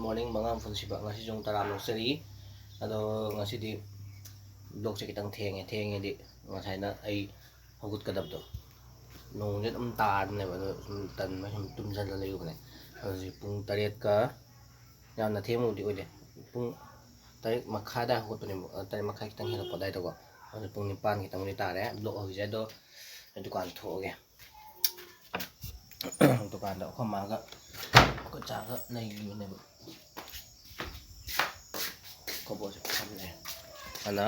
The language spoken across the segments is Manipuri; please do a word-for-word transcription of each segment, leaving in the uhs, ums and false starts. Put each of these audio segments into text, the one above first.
Morning, ꯃꯉꯥ ꯃꯐꯨꯟ ꯁꯤꯕ꯫ ꯉꯁꯤꯁꯨ ꯇꯔꯥ ꯂꯧꯖꯔꯤ꯫ ꯑꯗꯣ ꯉꯁꯤꯗꯤ vlogꯁꯦ ꯈꯤꯇꯪ ꯊꯦꯡꯉꯦ꯫ ꯊꯦꯡꯉꯦꯗꯤ ꯉꯁꯥꯏꯅ ꯑꯩ ꯍꯧꯒꯠꯀꯗꯕꯗꯣ ꯅꯣꯡꯁꯦ ꯑꯗꯨꯝ ꯇꯥꯗꯅꯦꯕ꯫ ꯑꯗꯣ ꯁꯨꯝ ꯇꯟꯕ ꯁꯨꯝ ꯇꯨꯝꯁꯤꯜꯂ ꯂꯩꯔꯨꯕꯅꯦ꯫ ꯑꯗꯣ ꯍꯧꯖꯤꯛ ꯄꯨꯡ ꯇꯔꯦꯠꯀ ꯌꯥꯝꯅ ꯊꯦꯡꯕꯕꯨꯗꯤ ꯑꯣꯏꯗꯦ꯫ ꯄꯨꯡ ꯇꯔꯦꯠ ꯃꯈꯥꯏ ꯑꯗꯥꯏ ꯍꯧꯒꯠꯄꯅꯦꯕ꯫ ꯑ, ꯇꯔꯦꯠ ꯃꯈꯥꯏ ꯈꯤꯇꯪ ꯍꯦꯜꯂꯛꯄ ꯑꯗꯥꯏꯗꯀꯣ꯫ ꯍꯧꯖꯤꯛ ꯄꯨꯡ ꯅꯤꯄꯥꯟ ꯈꯤꯇꯪꯕꯨꯗꯤ ꯇꯥꯔꯦ꯫ Vlog ꯍꯧꯖꯤꯛ ꯑꯗꯣ ꯑꯩ ꯗꯨꯀꯥꯟ ꯊꯣꯛꯑꯒꯦ꯫ ꯗꯨꯀꯥꯟꯗ ꯑꯩꯈꯣꯏ ꯃꯥꯒ ꯑꯩꯈꯣꯏ ꯆꯥꯒ ꯂꯩꯔꯤꯕꯅꯦꯕ꯫ ꯀꯕꯣꯛꯁꯦ ꯐꯝꯃꯦ꯫ ꯑꯗ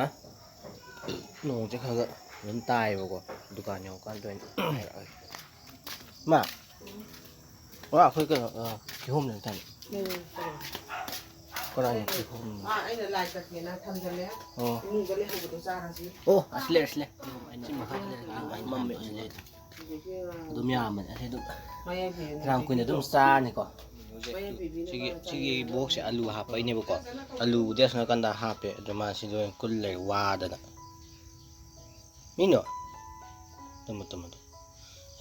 ꯅꯣꯡꯁꯦ ꯈꯔ ꯈꯔ ꯑꯗꯨꯝ ꯇꯥꯏꯌꯦꯕꯀꯣ꯫ ꯗꯨꯀꯥꯟ ꯌꯧꯔꯀꯥꯟꯗ ꯑꯣꯏꯅ ꯍꯥꯏꯔꯛꯑꯒꯦ꯫ ꯃꯥ, ꯋꯥ, ꯑꯩꯈꯣꯏ ꯀꯩꯅꯣ, ꯑ, ꯀꯤꯍꯣꯝ ꯂꯩꯕ ꯇꯥꯏꯅꯦ꯫ ꯀꯗꯥꯏꯅꯣ ꯀꯤꯍꯣꯝ? ꯑꯥ, ꯑꯩꯅ ꯂꯥꯏ ꯀꯠꯀꯦꯅ ꯊꯝꯖꯜꯂꯦ꯫ ꯑꯣ꯫ ꯏꯃꯨꯡꯗ ꯂꯩꯍꯧꯕꯗꯣ ꯆꯥꯔꯁꯤ꯫ ꯑꯣ, ꯑꯁꯤ ꯂꯩꯔꯦ, ꯑꯁꯤ ꯂꯩꯔꯦ꯫ ꯑꯁꯤ ꯃꯈꯥꯗ ꯂꯩꯔꯦ꯫ ꯃꯝꯃꯦ, ꯑꯁꯤ ꯂꯩꯔꯦ꯫ ꯑꯗꯨꯝ ꯌꯥꯝꯕꯅꯦ꯫ ꯑꯁꯤ ꯑꯗꯨꯝ ꯃꯌꯥꯏ ꯄꯤꯕꯤꯅ ꯐꯅꯌꯥꯝ ꯀꯨꯏꯅ ꯑꯗꯨꯝ ꯆꯥꯔꯅꯤꯀꯣ꯫ ꯃꯌꯥꯏ ꯄꯤꯕꯤꯅ ꯁꯤꯒꯤ, ꯃꯥꯅ ꯁꯤꯒꯤ ꯆꯥꯅꯤꯡꯉꯦ꯫ Boxꯁꯦ ꯑꯂꯨ ꯍꯥꯞꯄꯩꯅꯦꯕꯀꯣ꯫ ꯑꯂꯨꯕꯨꯗꯤ ꯑꯁꯣꯝ ꯅꯥꯀꯟꯗ ꯍꯥꯞꯄꯦ꯫ ꯑꯗꯣ ꯃꯥ ꯁꯤꯗ ꯑꯣꯏꯅ ꯀꯨꯜ ꯂꯩꯔꯦ ꯋꯥꯗꯅ꯫ ꯃꯤꯅꯣ? ꯇꯨꯝꯃꯣ, ꯇꯨꯝꯃꯣ, ꯇꯨꯝꯃꯣ꯫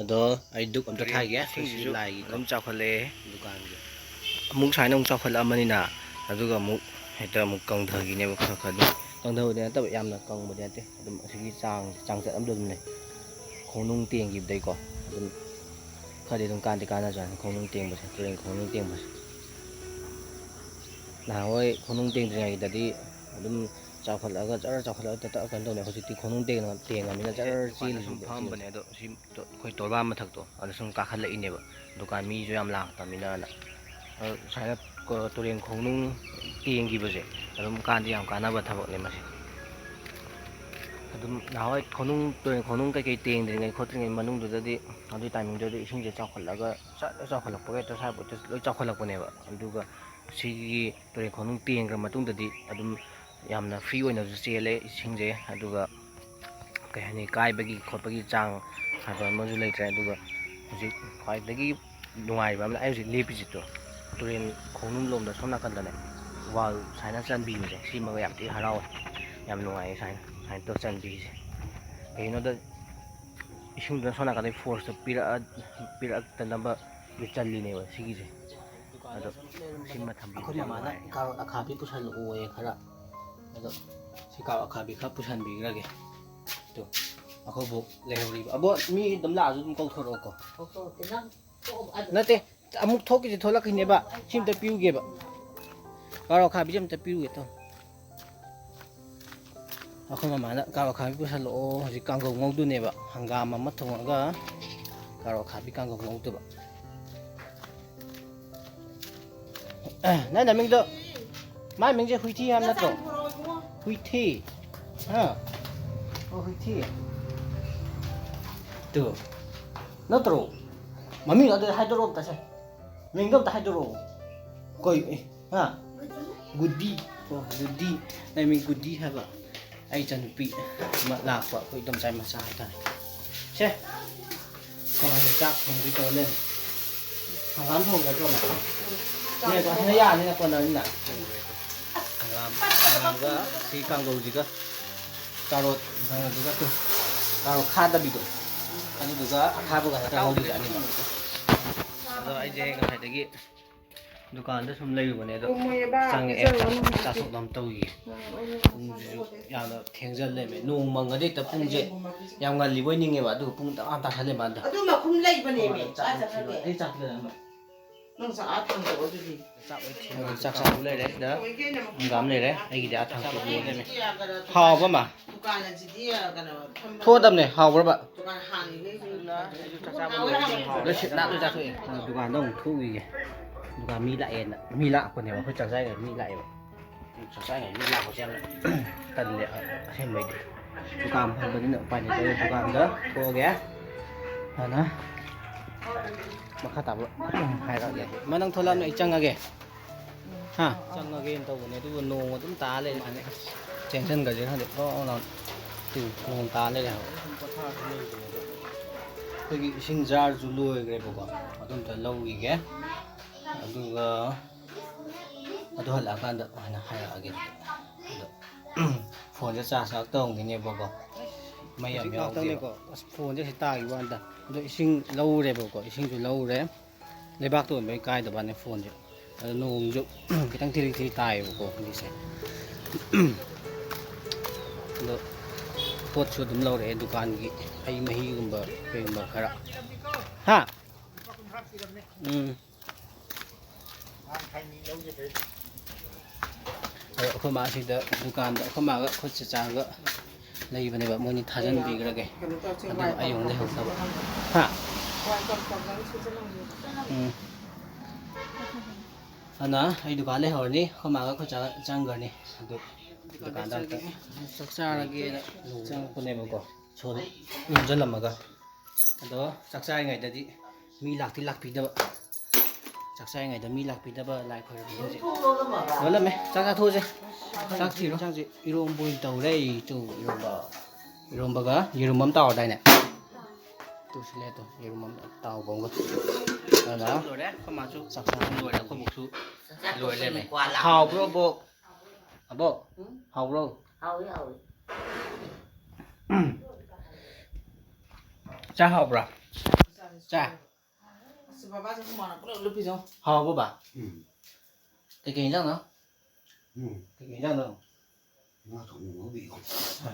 ꯑꯗꯣ ꯑꯩ ꯙꯨꯞ ꯑꯝꯇ ꯊꯥꯒꯦ꯫ ꯏꯁꯤꯡꯁꯤꯁꯨ ꯑꯩꯈꯣꯏ ꯂꯥꯏꯒꯤ ꯑꯗꯨꯝ ꯆꯥꯎꯈꯠꯂꯛꯑꯦ꯫ ꯗꯨꯀꯥꯟꯒꯤ꯫ ꯑꯃꯨꯛ ꯁꯨꯃꯥꯏꯅ ꯑꯃꯨꯛ ꯆꯥꯎꯈꯠꯂꯛꯑꯃꯅꯤꯅ, ꯑꯗꯨꯒ ꯑꯃꯨꯛ ꯍꯦꯛꯇ ꯑꯃꯨꯛ ꯀꯪꯊꯈꯤꯅꯦꯕ ꯈꯔ ꯈꯔ ꯑꯗꯨꯝ꯫ ꯀꯪꯊꯕꯗꯤ ꯅꯠꯇꯕ, ꯌꯥꯝꯅ ꯀꯪꯕꯗꯤ ꯅꯠꯇꯦ꯫ ꯑꯗꯨꯝ ꯑꯁꯤꯒꯤ ꯆꯥꯡ, ꯆꯥꯡꯆꯠ ꯑꯃꯗ ꯑꯗꯨꯝ ꯂꯩ꯫ ꯈꯣꯡꯅꯨꯡ ꯇꯦꯡꯈꯤꯕꯗꯩꯀꯣ꯫ ꯑꯗꯨꯝ ꯈꯔꯗꯤ ꯑꯗꯨꯝ ꯀꯥꯟꯗꯤ ꯀꯥꯟꯅꯖꯥꯠꯅꯤ ꯈꯣꯡꯅꯨꯡ ꯇꯦꯡꯕꯁꯦ, ꯇꯨꯔꯦꯟ ꯈꯣꯡꯅꯨꯡ ꯇꯦꯡꯕꯁꯦ꯫ ꯅꯍꯥꯟꯋꯥꯏ ꯈꯣꯡꯅꯨꯡ ꯇꯦꯡꯗ꯭ꯔꯤꯉꯩꯗꯗꯤ ꯑꯗꯨꯝ ꯆꯥꯎꯈꯠꯂꯛꯑꯒ ꯖꯔ ꯆꯥꯎꯈꯠꯂꯛꯑꯒ ꯇꯞ ꯇꯞ ꯀꯩꯅꯣ ꯇꯧꯅꯤ꯫ ꯍꯧꯖꯤꯛꯇꯤ ꯈꯣꯡꯅꯨꯡ ꯇꯦꯡꯉ-, ꯇꯦꯡꯉꯃꯤꯅ ꯖꯔ ꯁꯨꯃꯥꯏꯅ ꯁꯨꯝ ꯆꯦꯜꯂꯤꯁꯤꯕꯨ꯫ ꯐꯝꯕꯅꯦ꯫ ꯑꯗꯣ ꯁꯤ ꯇꯣ-, ꯑꯩꯈꯣꯏ ꯇꯣꯔꯕꯥꯟ ꯃꯊꯛꯇꯣ ꯑꯗ ꯁꯨꯝ ꯀꯥꯈꯠꯂꯛꯏꯅꯦꯕ꯫ ꯗꯨꯀꯥꯟ ꯃꯤꯁꯨ ꯌꯥꯝ ꯂꯥꯛꯇꯕꯅꯤꯅ꯫ ꯑꯗꯣ ꯁꯨꯃꯥꯏꯅ ꯀꯣ-, ꯇꯨꯔꯦꯟ ꯈꯣꯡꯅꯨꯡ ꯇꯦꯡꯈꯤꯕꯁꯦ ꯑꯗꯨꯝ ꯀꯥꯟꯗꯤ ꯌꯥꯝ ꯀꯥꯟꯅꯕ ꯊꯕꯛꯅꯦ ꯃꯁꯤ꯫ ꯑꯗꯨꯝ ꯅꯍꯥꯟꯋꯥꯏ ꯈꯣꯡꯅꯨꯡ, ꯇꯨꯔꯦꯟ ꯈꯣꯡꯅꯨꯡ ꯀꯩꯀꯩ ꯇꯦꯡꯗ꯭ꯔꯤꯉꯩ ꯈꯣꯠꯇ꯭ꯔꯤꯉꯩ ꯃꯅꯨꯡꯗꯨꯗꯗꯤ ꯑꯗꯨꯒꯤ timingꯗꯨꯗꯗꯤ ꯏꯁꯤꯡꯁꯦ ꯆꯥꯎꯈꯠꯂꯒ ꯖꯔ ꯆꯥꯎꯈꯠꯂꯛꯄꯒ ꯍꯦꯛꯇ ꯁ꯭ꯋꯥꯏꯐꯥꯎꯗ ꯂꯣꯏ ꯆꯥꯎꯈꯠꯂꯛꯄꯅꯦꯕ꯫ ꯑꯗꯨꯒ ꯁꯤꯒꯤ ꯇꯨꯔꯦꯟ ꯈꯣꯡꯅꯨꯡ ꯇꯦꯡꯈ꯭ꯔ ꯃꯇꯨꯡꯗꯗꯤ ꯑꯗꯨꯝ ꯌꯥꯝꯅ free ꯑꯣꯏꯅꯁꯨ ꯆꯦꯜꯂꯦ ꯏꯁꯤꯡꯁꯦ꯫ ꯑꯗꯨꯒ ꯀꯩ ꯍꯥꯏꯅꯤ, ꯀꯥꯏꯕꯒꯤ ꯈꯣꯠꯄꯒꯤ ꯆꯥꯡ ꯍꯥꯏꯕ ꯑꯃꯁꯨ ꯂꯩꯇ꯭ꯔꯦ꯫ ꯑꯗꯨꯒ ꯍꯧꯖꯤꯛ ꯈ꯭ꯋꯥꯏꯗꯒꯤ ꯅꯨꯡꯉꯥꯏꯕ ꯑꯃꯅ ꯑꯩ ꯍꯧꯖꯤꯛ ꯂꯦꯞꯄꯤꯁꯤꯗꯣ ꯇꯨꯔꯦꯟ ꯈꯣꯡꯅꯨꯡ ꯂꯣꯝꯗ ꯁꯣꯝ ꯅꯥꯀꯟꯗꯅꯦ wall ꯁꯨꯃꯥꯏꯅ ꯆꯟꯕꯤꯕꯁꯦ, ꯁꯤꯃꯒ ꯌꯥꯝ ꯊꯤ ꯍꯔꯥꯎꯋꯦ꯫ ꯌꯥꯝ ꯅꯨꯡꯉꯥꯏꯌꯦ ꯁꯨꯃꯥꯏꯅ, ꯁꯨꯃꯥꯏꯅ ꯇꯧꯔ ꯆꯟꯕꯤꯔꯤꯁꯦ꯫ ꯀꯩꯒꯤꯅꯣꯗ ꯏꯁꯤꯡꯗꯨꯅ ꯁꯣꯝ ꯅꯥꯀꯟꯗꯩ forceꯇ ꯄꯤꯔꯛꯑ-, ꯄꯤꯔꯛꯇꯅꯕ ꯆꯜꯂꯤꯅꯦꯕ ꯁꯤꯒꯤꯁꯦ꯫ ꯑꯗꯣ ꯁꯤꯃ ꯊꯝꯕꯤꯕꯁꯦ ꯑꯩꯈꯣꯏ ꯃꯃꯥꯅ ꯅꯨꯡꯉꯥꯏꯔꯦ꯫ ꯀꯥꯔꯣꯠ ꯑꯈꯥꯕꯤ ꯄꯨꯁꯜꯂꯛꯑꯣꯌꯦ ꯈꯔ꯫ ꯑꯗꯣ ꯁꯤ ꯀꯥꯔꯣꯠ ꯑꯈꯥꯕꯤ ꯈꯔ ꯄꯨꯁꯟꯕꯤꯈ꯭ꯔꯒꯦ꯫ ꯇꯨ, ꯑꯩꯈꯣꯏ ꯕꯣꯛ ꯂꯩꯍꯧꯔꯤꯕ꯫ ꯑꯕꯣ, ꯃꯤ ꯑꯗꯨꯝ ꯂꯥꯛꯑꯁꯨ ꯑꯗꯨꯝ ꯀꯧꯊꯣꯔꯛꯑꯣꯀꯣ꯫ ꯀꯧꯊꯣꯔꯛꯀꯦ꯫ ꯅꯪ ꯊꯣꯛꯑꯣ, ꯑꯗꯨ ꯅꯠꯇꯦ, ꯑꯃꯨꯛ ꯊꯣꯛꯈꯤꯁꯦ, ꯊꯣꯛꯂꯛꯈꯤꯅꯦꯕ꯫ ꯁꯤ ꯑꯝꯇ ꯄꯤꯔꯨꯒꯦꯕ꯫ ꯀꯥꯔꯣꯠ ꯑꯈꯥꯕꯤꯁꯦ ꯑꯝꯇ ꯄꯤꯔꯨꯒꯦ ꯇꯧ꯫ ꯑꯩꯈꯣꯏ ꯃꯃꯥꯅ ꯀꯥꯔꯣꯠ ꯑꯈꯥꯕꯤ ꯄꯨꯁꯜꯂꯛꯑꯣ, ꯍꯧꯖꯤꯛ ꯀꯥꯡꯒꯧ ꯉꯧꯗꯣꯏꯅꯦꯕ꯫ ꯍꯪꯒꯥꯝ ꯑꯃ ꯊꯣꯡꯉꯒ ꯀꯥꯔꯣꯠ ꯑꯈꯥꯕꯤ ꯀꯥꯡꯒꯧ ꯉꯧꯗꯣꯏꯕ꯫ ꯅꯪ ꯅꯃꯤꯡꯗꯣ, ꯃꯥꯏ ꯃꯤꯡꯁꯦ ꯍꯨꯏꯊꯤ ꯍꯥꯏꯕ ꯅꯠꯇ꯭ꯔꯣ? ꯍꯨꯏꯊꯤ꯫ ꯍꯥ? ꯑꯣ, ꯍꯨꯏꯊꯤ꯫ ꯇꯨ꯫ ꯅꯠꯇ꯭ꯔꯣ? ꯃꯃꯤꯡ ꯑꯗꯨ ꯍꯥꯏꯗꯣꯔꯛꯑꯣ ꯑꯝꯇꯁꯦ꯫ ꯃꯤꯡꯗꯣ ꯑꯝꯇ ꯍꯥꯏꯗꯣꯔꯛꯑꯣ꯫ ꯀꯩ, ꯑꯦ, ꯍꯥ? ꯒꯨꯗꯤ꯫ ꯑꯣ, ꯒꯨꯗꯤ꯫ ꯅꯪ ꯃꯤꯡ ꯒꯨꯗꯤ ꯍꯥꯏꯕ꯫ ꯑꯩ ꯏꯆꯟꯅꯨꯄꯤ ꯑꯃ ꯂꯥꯛꯄ, ꯑꯩꯈꯣꯏ ꯏꯗꯣꯝꯆꯥꯒꯤ ꯃꯆꯥ ꯍꯥꯏꯇꯥꯔꯦ꯫ ꯁꯦ꯫ ꯀꯃꯥꯏꯅ ꯆꯥꯛ ꯊꯣꯡꯗꯣꯏ ꯇꯧꯔ ꯂꯩꯔꯦ? ꯍꯪꯒꯥꯝ ꯊꯣꯡꯒꯗ꯭ꯔꯣ ꯅꯪ? ꯅꯦꯀꯣ, ꯁꯤꯅ ꯌꯥꯅꯤꯅ ꯀꯣꯟꯅꯅꯤꯅ꯫ ꯍꯪꯒꯥꯝ, ꯍꯪꯒꯥꯝꯒ ꯁꯤ ꯀꯥꯡꯒꯧꯁꯤꯒ ꯀꯥꯔꯣꯠ, ꯀꯩꯅꯣꯗꯨꯒ ꯇꯨ, ꯀꯥꯔꯣꯠ ꯈꯥꯗꯕꯤꯗꯣ, ꯑꯗꯨꯗꯨꯒ ꯑꯈꯥꯕꯒ ꯈꯛꯇ ꯉꯧꯔꯤꯁꯦ ꯑꯅꯤꯃꯛ꯫ ꯑꯗꯣ ꯑꯩꯁꯦ ꯉꯁꯥꯏꯗꯒꯤ ꯗꯨꯀꯥꯟꯗ ꯁꯨꯝ ꯂꯩꯔꯨꯕꯅꯦ, ꯑꯗꯣ ꯄꯨꯝꯃꯣꯏꯌꯦꯕ, ꯆꯪꯉꯛꯑꯦ꯫ ꯄꯤꯖꯔꯨꯔꯅꯨ ꯍꯧꯖꯤꯛꯇꯤ꯫ ꯆꯥꯊꯣꯛ ꯂꯥꯝ ꯇꯧꯔꯤꯌꯦ꯫ ꯎꯝ, ꯑꯩꯅ ꯄꯨꯡꯁꯤꯁꯨ ꯉꯁꯥꯏ ꯌꯥꯝꯅ ꯊꯦꯡꯖꯜ ꯂꯩꯔꯝꯃꯦ꯫ ꯅꯣꯡ ꯃꯪꯉꯗꯤ ꯍꯦꯛꯇ ꯄꯨꯡꯁꯦ ꯌꯥꯝ ꯉꯜꯂꯤꯕꯣꯏ ꯅꯤꯡꯉꯦꯕ, ꯑꯗꯨꯒ ꯄꯨꯡ ꯇꯔꯥ ꯇꯥꯁꯜꯂꯦ ꯃꯥꯗ꯫ ꯑꯗꯨ ꯃꯈꯨꯝ ꯂꯩꯕꯅꯦꯃꯤ꯫ ꯆꯥꯛ ꯆꯥ ꯆꯠꯈ꯭ꯔꯒꯦ꯫ ꯑꯩ ꯆꯥꯛ ꯄꯤꯖꯔꯝꯃꯣ꯫ ꯅꯪ ꯆꯥꯛ ꯑꯥ ꯊꯥꯡꯗꯣꯛꯑꯣ ꯑꯗꯨꯗꯤ꯫ ꯆꯥꯛ ꯂꯣꯏ ꯊꯤꯔꯦ꯫ ꯆꯥꯛ ꯆꯥꯕ ꯂꯩꯔꯦ ꯁꯤꯗ꯫ ꯍꯪꯒꯥꯝ ꯂꯩꯔꯦ꯫ ꯑꯩꯒꯤꯗꯤ ꯑꯥ ꯊꯥꯡꯗꯣꯛꯑꯣ꯫ ꯍꯥꯎꯕ ꯑꯃ? ꯗꯨꯀꯥꯟ ꯑꯁꯤꯗꯤ, ꯑ, ꯀꯩꯅꯣ, ꯐꯝꯕ ꯊꯣꯛꯑꯗꯕꯅꯦ, ꯍꯥꯎꯕ꯭ꯔꯕ? ꯗꯨꯀꯥꯟ ꯍꯥꯡꯉꯤꯉꯩ ꯑꯗꯨꯅ ꯑꯩꯁꯨ ꯆꯥꯛ ꯆꯥꯕ ꯂꯣꯏꯔꯗꯤ ꯍꯥꯎꯔꯦ꯫ ꯂꯣꯏꯁꯤꯠ ꯅꯥꯟꯅ ꯆꯥꯊꯣꯛꯑꯦ꯫ ꯑ, ꯗꯨꯀꯥꯟꯗ ꯑꯃꯨꯛ ꯊꯣꯛꯎꯈꯤꯒꯦ꯫ ꯗꯨꯀꯥꯟ ꯃꯤ ꯂꯥꯛꯑꯦꯅ꯫ ꯃꯤ ꯂꯥꯛꯄꯅꯦꯕ, ꯑꯩꯈꯣꯏ ꯆꯥꯛ ꯆꯥꯔꯤꯉꯩꯗ ꯃꯤ ꯂꯥꯛꯑꯦꯕ꯫ ꯆꯥꯛ ꯆꯥꯔꯤꯉꯩꯗ ꯃꯤ ꯂꯥꯛꯄꯁꯦ ꯌꯥꯝꯅ ꯇꯜꯂꯦ, ꯑ, ꯑꯁꯦꯡꯕꯩꯗꯤ꯫ ꯗꯨꯀꯥꯟ ꯐꯝꯕꯅꯤꯅ ꯎꯄꯥꯏ ꯂꯩꯇꯦ꯫ ꯗꯨꯀꯥꯟꯗ ꯊꯣꯛꯑꯒꯦ꯫ ꯑꯗꯨꯅ ꯃꯈꯥ ꯇꯥꯕ ꯍꯥꯏꯔꯛꯑꯒꯦ꯫ ꯃꯥ, ꯅꯪ ꯊꯣꯛꯂꯛꯑꯕꯅꯤꯅ ꯑꯩ ꯆꯪꯉꯒꯦ꯫ ꯍꯥ? ꯆꯪꯉꯒꯦꯅ ꯇꯧꯕꯅꯦ, ꯑꯗꯨꯕꯨ ꯅꯣꯡ ꯑꯗꯨꯝ ꯇꯥ ꯂꯩꯔꯦ꯫ ꯆꯦꯟꯁꯤꯟꯈ꯭ꯔꯁꯤꯔ ꯈꯪꯗꯦ꯫ ꯒ꯭ꯔꯣꯡ ꯂꯥꯎꯅ꯫ ꯇꯨ, ꯅꯣꯡ ꯇꯥ ꯂꯩꯔꯦ ꯍꯥꯏꯕ꯫ ꯑꯩꯈꯣꯏꯒꯤ ꯏꯁꯤꯡ ꯖꯥꯔꯁꯨ ꯂꯣꯏꯈ꯭ꯔꯦꯕꯀꯣ꯫ ꯑꯗꯨ ꯑꯝꯇ ꯂꯧꯈꯤꯒꯦ꯫ ꯑꯗꯨꯒ ꯑꯗꯨ ꯍꯜꯂꯛꯑꯀꯥꯟꯗ ꯑꯣꯏꯅ ꯍꯥꯏꯔꯛꯑꯒꯦ꯫ ꯑꯗꯣ ꯐꯣꯟꯁꯦ ꯆꯥꯔꯖ ꯉꯥꯛ ꯇꯧꯔꯝꯈꯤꯅꯦꯕꯀꯣ꯫ ꯃꯩ ꯌꯥꯝ ꯍꯧꯖꯤꯛ ꯌꯥꯎꯗꯦꯕ꯫ ꯉꯥꯛꯇꯪꯅꯦꯀꯣ꯫ ꯑꯁ, ꯐꯣꯟꯁꯦ ꯁꯤ ꯇꯥꯈꯤꯕ ꯋꯥꯅꯤꯗ꯫ ꯑꯗꯣ ꯏꯁꯤꯡ ꯂꯧꯔꯦꯕꯀꯣ꯫ ꯏꯁꯤꯡꯁꯨ ꯂꯧꯔꯦ꯫ ꯂꯩꯕꯥꯛꯇ ꯑꯣꯏꯕꯩ ꯀꯥꯏꯗꯕꯅꯦ ꯐꯣꯟꯁꯦ꯫ ꯑꯗꯣ ꯅꯣꯡꯁꯨ ꯈꯤꯇꯪ ꯊꯤꯔꯤ ꯊꯤꯔꯤ ꯇꯥꯏꯌꯦꯕꯀꯣ ꯍꯧꯖꯤꯛꯁꯦ꯫ ꯑꯗꯣ ꯄꯣꯠꯁꯨ ꯑꯗꯨꯝ ꯂꯧꯔꯛꯑꯦ ꯗꯨꯀꯥꯟꯒꯤ ꯍꯩ ꯃꯍꯤꯒꯨꯝꯕ ꯀꯩꯒꯨꯝꯕ ꯈꯔ꯫ ꯍꯥ? ꯎꯝ꯫ ꯑꯗꯣ ꯑꯩꯈꯣꯏ ꯃꯥꯁꯤꯗ ꯗꯨꯀꯥꯟꯗ ꯑꯩꯈꯣꯏ ꯃꯥꯒ ꯑꯩꯈꯣꯏ ꯆꯆꯥꯒ ꯂꯩꯕꯅꯦꯕ, ꯃꯣꯏꯅꯤ ꯊꯥꯖꯤꯟꯕꯤꯈ꯭ꯔꯒꯦ꯫ ꯑꯗꯨꯒ ꯑꯩ ꯑꯃꯨꯛ ꯂꯩꯍꯧꯗꯕ꯫ ꯍꯥ? ꯎꯝ꯫ ꯑꯗꯨꯅ ꯑꯩ ꯗꯨꯀꯥꯟ ꯂꯩꯍꯧꯔꯅꯤ, ꯑꯩꯈꯣꯏ ꯃꯥꯒ ꯑꯩꯈꯣꯏ ꯆꯥꯒ ꯆꯪꯈ꯭ꯔꯅꯤ꯫ ꯑꯗꯨ ꯗꯨꯀꯥꯟꯗ ꯑꯝꯇ ꯆꯥꯛ ꯆꯥꯔꯒꯦꯅ ꯆꯪꯉꯛꯄꯅꯦꯕꯀꯣ, ꯁꯣꯗ ꯌꯣꯝꯁꯤꯜꯂꯝꯃꯒ꯫ ꯑꯗꯣ ꯆꯥꯛ ꯆꯥꯔꯤꯉꯩꯗꯗꯤ ꯃꯤ ꯂꯥꯛꯇꯤ ꯂꯥꯛꯄꯤꯗꯕ꯫ ꯆꯥꯛ ꯆꯥꯔꯤꯉꯩꯗ ꯃꯤ ꯂꯥꯛꯄꯤꯗꯕ ꯂꯥꯏ ꯈꯣꯏꯔꯝꯕꯁꯤꯡꯁꯦ꯫ ꯂꯣꯜꯂꯝꯃꯦ꯫ ꯆꯥꯛ ꯆꯥꯊꯣꯛꯑꯁꯦ꯫ ꯆꯥꯛ ꯊꯤꯔꯣ꯫ ꯆꯥꯛꯁꯦ ꯏꯔꯣꯝꯕ ꯑꯣꯏꯅ ꯇꯧꯔꯦ꯫ ꯇꯨ ꯏꯔꯣꯝꯕ꯫ ꯏꯔꯣꯝꯕꯒ ꯌꯦꯔꯨꯝ ꯑꯃ ꯇꯥꯎꯔꯗꯥꯏꯅꯦ? ꯇꯨ ꯁꯤꯜꯂꯦ ꯇꯨ꯫ ꯌꯦꯔꯨꯝ ꯑꯃ ꯇꯥꯎꯕ ꯑꯃꯒ꯫ ꯑꯗꯨꯅ ꯂꯣꯏꯔꯦ꯫ ꯑꯩꯈꯣꯏ ꯃꯥꯁꯨ ꯆꯥꯛ ꯆꯥꯕ ꯂꯣꯏꯔꯦ꯫ ꯑꯩꯈꯣꯏ ꯃꯨꯛꯁꯨ ꯂꯣꯏꯔꯦ ꯂꯩꯔꯝꯃꯦ꯫ ꯍꯥꯎꯕ꯭ꯔꯣ, ꯑꯕꯣꯛ? ꯑꯕꯣꯛ? ꯎꯝ? ꯍꯥꯎꯕ꯭ꯔꯣ? ꯍꯥꯎꯏ, ꯍꯥꯎꯏ꯫ ꯆꯥ ꯍꯥꯎꯕ꯭ꯔꯥ? ꯆꯥ꯫ ꯑꯁ, ꯕꯕꯥꯁꯦ ꯍꯨꯃꯥꯡꯅ ꯄꯨꯂꯞ ꯂꯨꯞꯄꯤꯁꯦ ꯌꯦꯡꯉꯣ꯫ ꯍꯥꯎꯕ꯭ꯔꯣ, ꯕꯥ? ꯎꯝ꯫ ꯀꯩꯀꯩ ꯏꯟꯖꯥꯡꯅꯣ? ꯎꯝ꯫ ꯀꯩꯀꯩ ꯏꯟꯖꯥꯡꯅꯣ? ꯉꯥ ꯊꯣꯡꯕ ꯉꯧꯕꯤꯌꯣ꯫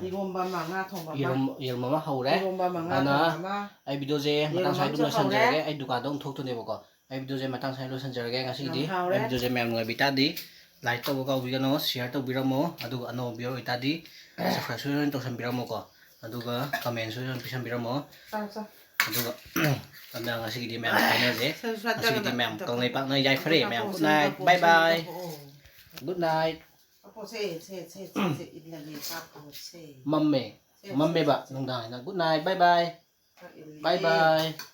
ꯏꯔꯣꯝꯕ ꯑꯃ, ꯉꯥ ꯊꯣꯡꯕ ꯑꯃ꯫ ꯌꯦꯔꯨꯝ, ꯌꯦꯔꯨꯝ ꯑꯃ ꯍꯧꯔꯦ꯫ ꯏꯔꯣꯝꯕ ꯑꯃ, ꯉꯥ ꯑꯗꯨꯅ ꯊꯣꯡꯕ ꯑꯃ꯫ ꯑꯩ ꯚꯤꯗꯤꯑꯣꯁꯦ ꯃꯇꯥꯡ ꯌꯦꯔꯨꯝ ꯁ꯭ꯋꯥꯏꯗ ꯑꯃꯁꯨ ꯍꯧꯔꯦ꯫ ꯂꯣꯏꯁꯤꯟꯖꯔꯒꯦ꯫ ꯑꯩ ꯗꯨꯀꯥꯟꯗ ꯑꯃꯨꯛ ꯊꯣꯛꯇꯣꯏꯅꯦꯕꯀꯣ꯫ ꯑꯩ ꯚꯤꯗꯤꯑꯣꯁꯦ ꯃꯇꯥꯡ ꯁ꯭ꯋꯥꯏꯗ ꯂꯣꯏꯁꯤꯟꯖꯔꯒꯦ ꯉꯁꯤꯒꯤꯗꯤ꯫ ꯌꯥꯝ ꯍꯥꯎꯔꯦ꯫ ꯑꯩ ꯚꯤꯗꯤꯑꯣꯁꯦ ꯃꯌꯥꯝ ꯅꯨꯡꯉꯥꯏꯕꯤ ꯇꯥꯔꯗꯤ like ꯇꯧꯕ ꯀꯥꯎꯕꯤꯒꯅꯨ, share ꯇꯧꯕꯤꯔꯝꯃꯣ, ꯑꯗꯨꯒ ꯑꯅꯧꯕ viewer ꯑꯣꯏꯇꯥꯔꯗꯤ subscribe ꯁꯣꯏꯗꯅ ꯇꯧꯁꯟꯕꯤꯔꯝꯃꯣꯀꯣ, ꯑꯗꯨꯒ comment ꯁꯣꯏꯗꯅ ꯄꯤꯁꯟꯕꯤꯔꯝꯃꯣ꯫ ꯆꯥꯎ, ꯆꯥꯎ꯫ ꯑꯗꯨꯒ ꯑꯗꯨꯅ ꯉꯁꯤꯒꯤꯗꯤ ꯃꯌꯥꯝ ꯍꯥꯏꯅꯔꯁꯦ꯫ ꯁꯥꯏ, ꯁꯥꯏ, ꯉꯁꯤꯒꯤꯗꯤ ꯇꯒꯅ, ꯃꯌꯥꯝ ꯇꯒꯅ꯫ ꯀꯪꯂꯩꯄꯥꯛꯅ ꯌꯥꯏꯐꯔꯦ꯫ ꯃꯌꯥꯝ ꯀꯥꯄꯣꯛ, good night, ꯀꯥꯄꯣꯛ, bye bye꯫ ꯀꯥꯄꯣꯛ꯫ Good night꯫ ꯀꯥꯄꯣꯛ, ꯁꯦ, ꯁꯦ, ꯁꯦ, ꯁꯦ, ꯁꯦ, ꯏꯠꯂꯒꯦ, ꯀꯥꯄꯣꯛ, ꯁꯦ꯫ ꯃꯝꯃꯦ꯫ ꯁꯦ, ꯁꯦ, ꯃꯝꯃꯦꯕ ꯁꯦ, ꯁꯦ꯫ ꯅꯨꯡꯗꯥꯡ ꯍꯥꯏꯅ꯫ Good night, bye bye꯫ ꯏꯠꯂꯒꯦ꯫ Bye bye꯫